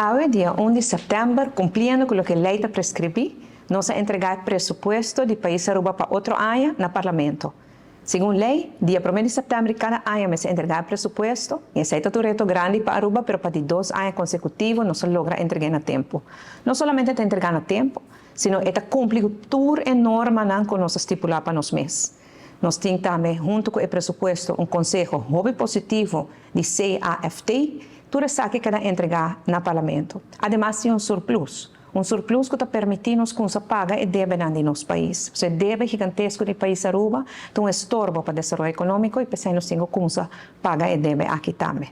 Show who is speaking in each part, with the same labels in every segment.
Speaker 1: Awe, dia 1 di september, cumpliendo cu loke ley ta prescribi, nos a entrega e presupuesto di pais Aruba pa otro aña na Parlamento. Segun ley, dia 1 di september di cada aña mester entrega e presupuesto, y esey ta un reto grandi pa Aruba, pero pa di 2 aña consecutivo nos a logra entrega na tempo. No solamente ta entrega na tempo, sino e ta cumpli cu tur e normanan cu nos a stipula pa nos mes. Nos tin tambe, hunto cu e presupuesto, un conseho hopi positivo di CAFT, tur esaki a keda entrega na Parlamento. Ademas, tin un surplus. Un surplus cu ta permiti nos paga e debe di nos pais. E debe gigantesco di pais Aruba, ta un estorbo pa desaroyo economico y p'esey nos tin cu paga e debe aki tambe.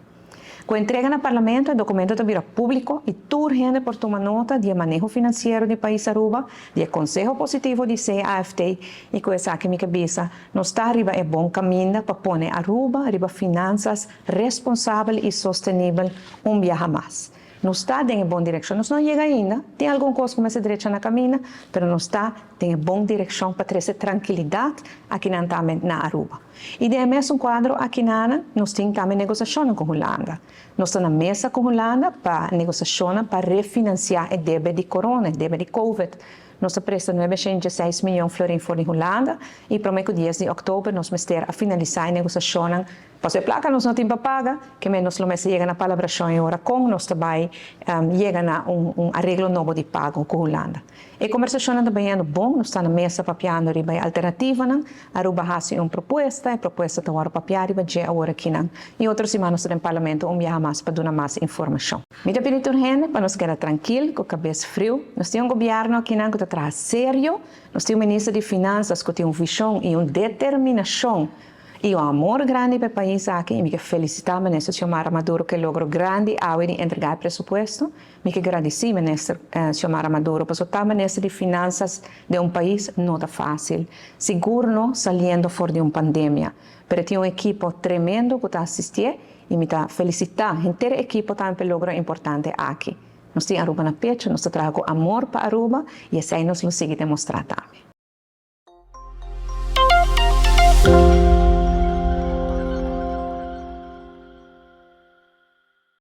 Speaker 1: Cu entrega na Parlamento, e documento ta bira publico y tur hende por tuma nota di maneho financiero di pais Aruba, di conseho positivo di CAFT y cu esaki mi kier bisa, nos ta riba e bon caminda pa pone Aruba riba finanzas responsabel y sostenibel un biaha mas. Nos ta den bon direccion, nos no a yega ainda, tin algun cos cu mester drecha na caminda, mas nos ta den bon direccion pa trece trankilidad aki tambe na Aruba. Y den mesun cuadro aki na nos tin tambe negociacion cu Hulanda. Nos ta na mesa cu Hulanda pa negociacion pa refinancia e debe di corona, debe di Covid. Nos a presta 906 miyon florin for di Hulanda y prome 10 di october nos mester a finalisa e negociacion. Paso e placa nos no tin pa paga, kiermen nos lo mester yega na palabracion y ora con nos tambe yega na un areglo nobo di pago cu Hulanda. E conversacion ta bay bon, nos ta na mesa papiando riba alternativanan, Aruba a haci un propuesta, e propuesta ta awor papia riba dje awor aki nan. Y otro siman nos den Parlamento un biaha mas pa duna mas informacion. Mi ta pidi tur hende pa nos keda trankil, cu cabes friu. Nos tin un gobierno aki nan cu ta traha serio, nos tin un minister di Finanzas cu tin un vision y un determinacion y un amor grandi pa e pais aki, y mi kier felicita minister Xiomara Maduro cu e logro grandi awe di entrega e presupuesto. Mi kier gradici minister Xiomara Maduro, pasobra ta minister di Finanzas di un pais no ta facil. Sigur no saliendo for di un pandemia. Pero tin un ekipo tremendo cu ta asisti y mi ta felicita henter ekipo tambe pa e logro importante aki. Nos tin Aruba na pecho, nos ta traha cu amor pa Aruba y esey nos lo sigui demostra tambe.